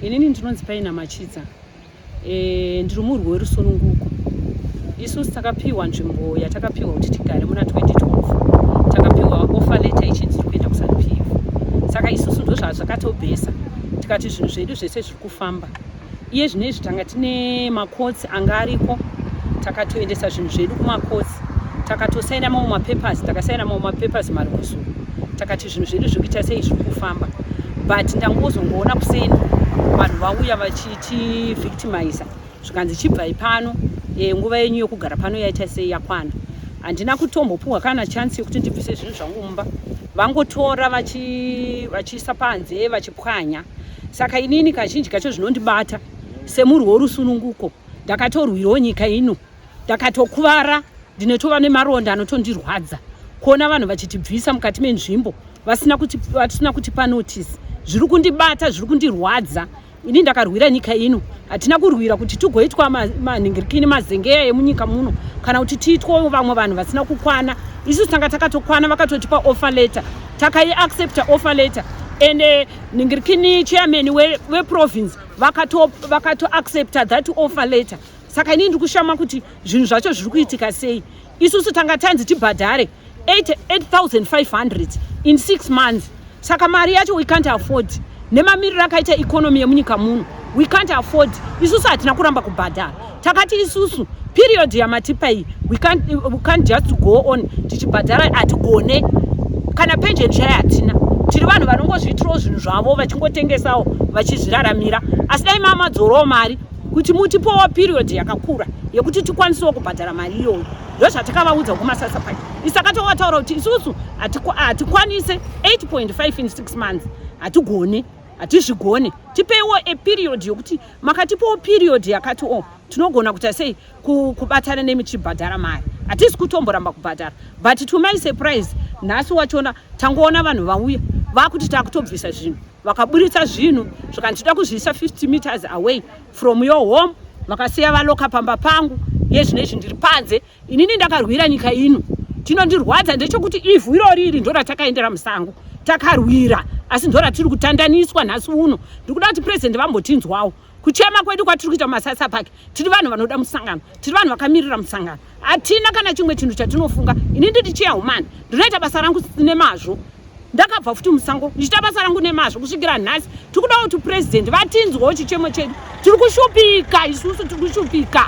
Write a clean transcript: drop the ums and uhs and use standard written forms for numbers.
Inini ndinonzi Paina Machidza. Ndiri murwi werusununguko. Isusu takapiwa nzvimbo yatakapiwa kuti tigare muna 2012. Takapiwa offer letter ichinzi tiri kuenda kuZanu PF. Saka isusu ndozvazvakatobhesa tikati zvinhu zvedu zvese zviri kufamba. Iye zvino izvi tanga tine macourts anga ariko, takatoendesa zvinhu zvedu kumacourts, takatosaina mamwe mapapers, takasaina mamwe mapapers marikuzuru, takati zvinhu zvedu zviri kuita sei, zviri kufamba. But ndangozongoona kuseni vanhu vauya vachitivictimiza, zvikanzi chibvai pano, nguva yenyu yokugara pano yaita sei, yakwana. Handina kutombopuhwa kana chance yekuti ndibvise zvinhu zvangu mumba, vangotora vachiisa panze vachipwanya. Saka inini kazhinji kacho zvinondibata semurwi worusununguko, ndakatorwirawo nyika ino, ndakatokuvara, ndinotova nemaronda anotondirwadza kuona vanhu vachitibvisa mukati menzvimbo vasina kutipa notice. Zviri kundibata, zviri kundirwadza. Ini ndakarwira nyika ino, hatina kurwira kuti tigoitwa manhingirikini mazengeya emunyika muno kana kuti tiitwewo vamwe vanhu vasina kukwana. Isusu tanga takatokwana, vakatotipa offer letter, takaiaccepta offer letter, and nhingirikini chairman weprovince vakatoaccepta that offer letter. Saka inini ndiri kushama kuti zvinhu zvacho zviri kuitika sei. Isusu tanga tanzi tibhadhare 8500 in 6 months. Saka mari yacho we can't afford nemamiriro akaita economy yemunyika muno, we can't afford. Isusu hatina kuramba kubhadhara, takati isusu period yamatipa iyi we can't just go on tichibhadhara, hatigone. Kana pension chaiyo hatina, tiri vanhu vanongozviitirawo zvinhu zvavo, vachingotengesawo vachizviraramira. Asi dai mamadzorawo mari kuti mutipowo period yakakura yekuti tikwanisewo kubhadhara mari iyoyo. Ndozvatakavaudza kuMasasa Park. Isu takatovataura kuti isusu hatikwanise 8.5 in 6 months, hatigone, hatizvigone. Tipeiwo a period yokuti makatipawo period yakati o tinogona kuita sei kubatana nemi tichibhadhara mari. Hatisi kutomboramba kubhadhara, but to my surprise nhasi wachona tangoona vanhu vauya vakuti takutobvisa zvinhu. Vakaburitsa zvinhu, zvikanzi tida kuzviisa 50 meters away from your home. Vakasiya valoka pamba pangu. Iye zvino izvi ndiri panze. Inini ndakarwira nyika ino. Chinondirwadza ndechekuti ivhu irori iri ndo ratakaendera musango takarwira, asi ndo ratiri kutandaniswa nhasi uno. Ndikuda kuti purezidendi vambotinzwawo kuchema kwedu kwatiri kuita muMasasa Park. Tiri vanhu vanoda musangano, tiri vanhu vakamirira musangano, hatina kana chimwe chinhu chatinofunga. Ini ndiri chairwoman, ndinoita basa rangu nemazvo. Ndakabva futi musango ndichiita basa rangu nemazvo kusvikira nhasi. Tiri kuda kuti purezidendi vatinzwawo chichemo chedu. Tiri kushupika isusu, tiri kushupika.